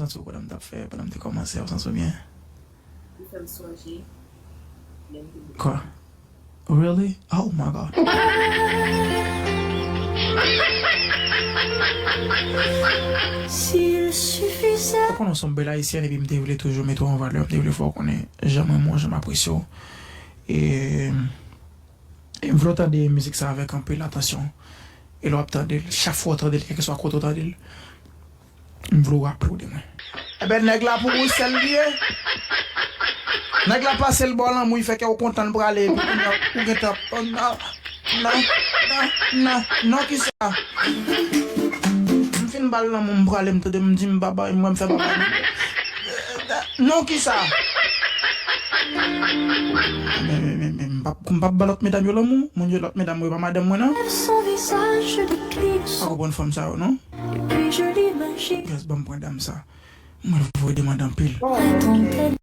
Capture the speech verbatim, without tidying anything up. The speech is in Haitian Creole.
Santi w pandan m t ap fè, pandan m te kòmanse a, w santi w byen? Ou fè m sonje lè m te... Kwa? Really? Oh my God. S'il suffisait. Ou konnen w se yon bèl ayisyèn epi m te vle toujou mete w an valè, m te vle fè w konnen jan m renmen w, jan m apresye w. E, e m vle w tande mizik sa avèk anpil atansyon. E lè w ap tande l, chak fwa w tande l, kèlkeswa kote w tande l, m vle w raple w de mwen. Enben, nèg la pou ou sèl li ye. Nèg la pase l ba w lanmou, li fè kè w kontan, l prale, epi kounye a, ou gentan, oh, non, non, non, non, non, kisa? M fin ba l lanmou, m prale, m tande, m di m babay, m wè m fè babay. Non, kisa? Men, men, men, men, m p ap, m p ap ba lòt medam yo lanmou. Moun yo, lòt medam yo, pa madanm mwen, non. Lève son visage, je décline. Pa son konprann fanm sa yo, non. Et puis je l'imagine. Guys, ban m pran dam sa. Mwen voye demand anpil. Près ton tel